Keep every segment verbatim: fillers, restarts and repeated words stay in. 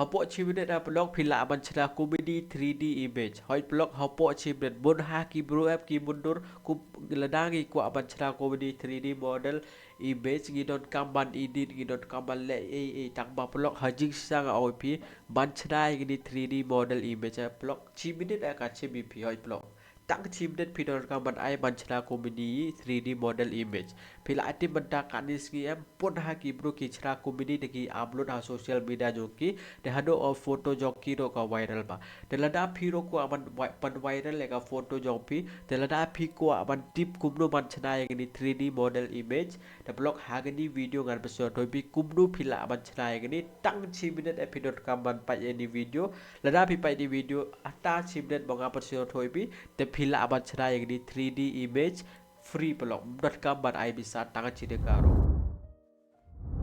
Hapoh shi minit, paralok, phi lah ban shna kumne three D image. Hooid paralok, hapoh shi minit. Bun ha ki bru em ki mundur, kum lada ngi kwah ban shna kumne three D model image, ngi donkam ban edit, ngi donkam ban leh ei ei, tang ba paralok, ha jingshisha nga ong ïa phi ban shna ïa kine three D model image, paralok, shi minit ka shim ïa phi, hooid paralok. Tang shi minit phi donkam ban ai ban shna kumne three D model image. Phi la ai tip mynta katne sngi em, bun ha ki bru ki shna kumne te ki upload ha social media jong ki, te haduh, oh, photo jong ki ruh ka viral bha. Te lada phi ruh kwah ban, ban viral ïa ka photo jong phi, te lada phi kwah ban tip kumno ban shna ïa kine three D model image, te paralok, ha kane video ngan pynsngewthuh ïa phi kumno phi lah ban shna ïa kine. Tang shi minit em, phi donkam ban peit ïa kane video. Lada phi peit ïa kane video hangta shi minit ba nga pynsngewthuh ïa phi, te phi lah ban shna ïa kine three D image free paralok. Ym donkam ban ai pisa tang shi tyngka ruh.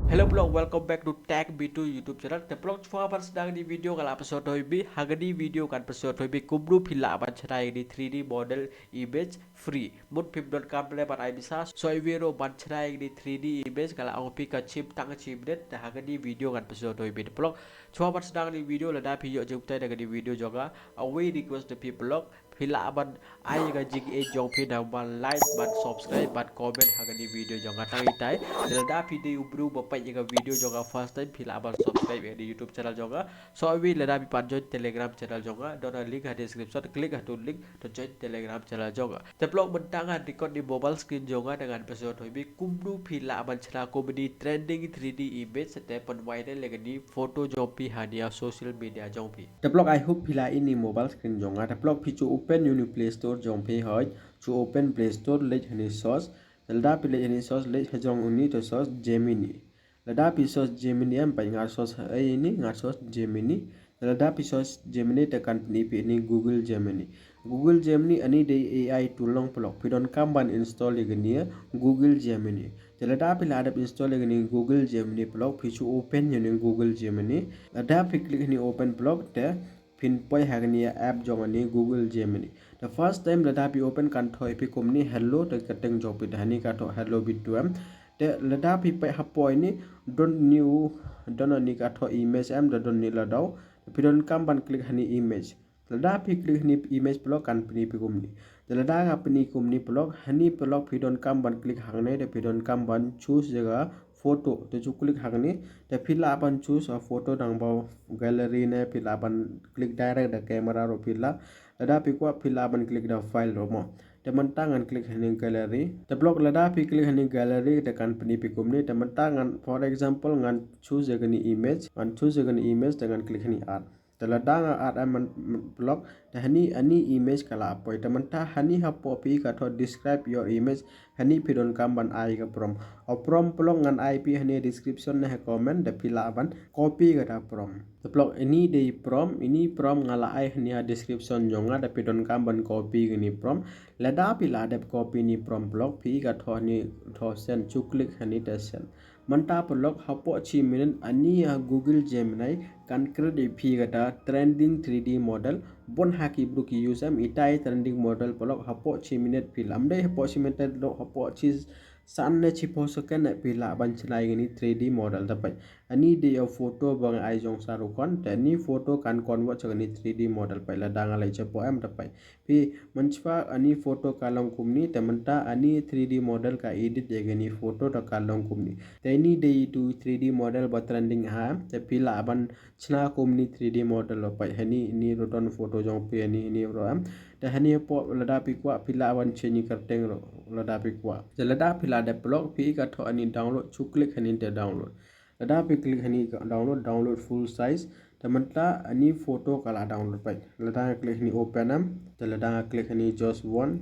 Hello paralok, welcome back to Tech B two YouTube channel. Te paralok, shuwa ban sdang ïa kane video, nga la pynsngewthuh ïa phi, ha kane video ngan pynsngewthuh ïa phi kumno phi lah ban shna ïa kine three D model image free. Mut phim donkam leh ban ai pisa. Shuwa ïa phi ruh ban shna ïa kine three D image, nga la ong ïa phi ka shim tang shi minit, te ha kane video ngan pynsngewthuh ïa phi paralok. Shuwa ban sdang ïa kane video, lada phi ïoh jingmyntoi da kane video jong nga, a wei request da phi paralok, phi lah ban ai ïa ka jingïeit jong phi da ban like, ban subscribe, ban comment ha kane video jong nga. Tang itai, te lada phi dei u bru ba peit ïa ka video jong nga first time, phi lah ban subscribe ïa kane YouTube channel jong nga. Shuwa ïa phi, lada phi pan join Telegram channel jong nga, don ka link ha description, click ha tu link, to join Telegram channel jong nga. Te paralok, mynta ngan record ïa kane mobile screen jong nga, te ngan pynsngewthuh ïa phi kumno phi lah ban shna kumne trending three D image, te pynviral ïa kane photo jong phi ha kane ka social media jong phi. Te paralok, I hope phi la ïohi ïa kane mobile screen jong nga. Te paralok, phi shu open ïa kane Play Store jong phi, hooid, shu open Play Store, leit ha kane search. Te lada phi leit ha kane search, leit ha jrong une, to search Gemini. Lada phi search Gemini em, peit nga search ha ei ine, nga search Gemini. Te lada phi search Gemini, te kan pyni ïa phi ine Google Gemini. Google Gemini ine dei A I tool long paralok. Phi donkam ban install ïa kane Google Gemini. Te lada phi la dep install ïa kane Google Gemini paralok, phi shu open ïa kane Google Gemini. Lada phi click ha kane open paralok, te phin poi ha kane ka app jong kane Google Gemini. Te first time lada phi open kan thoh ïa phi kumne hello, te ka kyrteng jong phi, te ha kane ka thoh hello B two M. Te lada phi peit hapoh ine, don new, don kane ka thoh image em, te don ine la dei. Phi donkam ban click ha kane image. Lada phi click ha kane image paralok kan pyni ïa phi kumne. Te lada ka pyni kumne paralok, ha kane paralok phi donkam ban click hangne, te phi donkam ban choose ïa ka photo, te shu click hangne, te phi lah ban choose a photo dang ba gallery ne, phi lah ban click direct da camera ruh phi lah, lada phi kwah phi lah ban click da file ruh mo. Te mynta ngan click ha kane gallery. Te paralok lada phi click ha kane gallery te kan pyni ïa phi kumne, te mynta ngan, for example, ngan choose ïa kane image, ngan choose ïa kane image, te ngan click ha kane add. Te lada nga add em paralok, te ha kane, ha kane image ka la poi. Te mynta ha kane hapoh phi ka thoh describe your image, ha kane phi donkam ban ai ka prompt. A prompt paralok ngan ai ïa phi ha kane description ne ha comment, te phi lah ban copy kata prompt. Te paralok ine dei prompt, ine prompt nga la ai ha kane ha description jong nga, te phi donkam ban copy kane prompt. Lada phi la dep copy ine prompt paralok, phi ka thoh ine thoh send, shu click ha kane te send. Mynta paralok hapoh shi minit ine a Google Gemini kan create ïa phi kata trending three D model. Bun ha ki bru ki use em itai trending model paralok hapoh shi minit phi lah, ym dei hapoh shi minit, hapoh shi san ne shiphew second ne phi lah ban shna ïa kane three D model. Te peit ine dei ïa photo ba nga ai jong Shah Rukh Khan, te ine photo kan convert sha kane three D model. Peit lada nga leit shapoh em, te peit phi mynshwa ine photo ka long kumne, te mynta ine three D model ka edit ïa kane photo te ka long kumne. Te ine dei ïa itu three D model ba trending ha em, te phi lah ban shna kumne three D model ruh. Peit ha kane, ine ruh don photo jong phi ha kane, ine ruh em. Te ha kane hapoh lada phi kwah phi lah ban change ïa ka kyrteng ruh lada phi kwah. Te lada phi la dep paralok phi ka thoh ine download, shu click ha kane te download. Lada phi click ha kane ka download, download full size. Te mynta ine photo ka la download. Peit lada nga click ha kane open em, te lada nga click ha kane just one,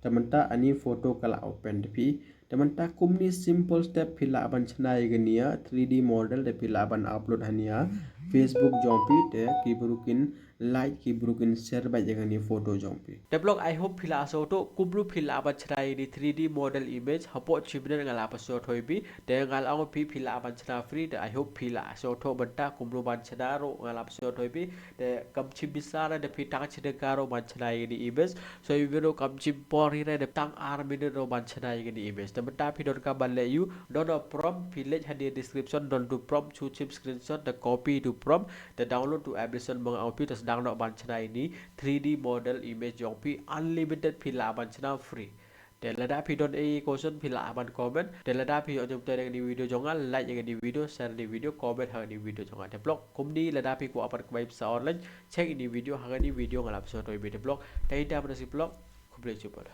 te mynta ine photo ka la open. Te phi, te mynta kumne simple step phi lah ban shna ïa kane three D model, te phi lah ban upload ha kane Facebook jong phi, te ki bru kin like, ki bru kin share bha ïa kane photo jong phi. Te paralok, I hope phi la sngewthuh kumno phi lah ban shna ïa kane three D model image. Hapoh shi minit nga la pynsngewthuh ïa phi, te nga la ong ïa phi phi lah ban shna free, te I hope phi la sngewthuh mynta kumno ban shna ruh nga la pynsngewthuh ïa phi. Te kam shim pisa re, te phi tang shi tyngka ruh ban shna ïa kane image. Shuwa ïa phi ruh kam shim por hi re, te tang ar minit ruh ban shna ïa kane image. Te mynta phi donkam ban leh ïa u, don a prompt, phi leit ha kane description don tu prompt, shu shim screenshot te copy tu Prompt, te download to Ableton ba nga ong phi, te sdang noh ban shna ïa ini three D model image jong phi, unlimited, phi lah ban shna free. Te lada phi don ei ei question phi lah ban comment. Te lada phi ïoh jingmyntoi na kane ka video jong nga, like ïa kane ka video, share ïa kane ka video, comment ha kane ka video jong nga. Te paralok, kumne lada phi kwah ban kamai pisa online, check ïa kane ka video, ha kane ka video nga la pynsngew ïa phi. Te paralok, tang ita pat shi paralok, khublei shibun.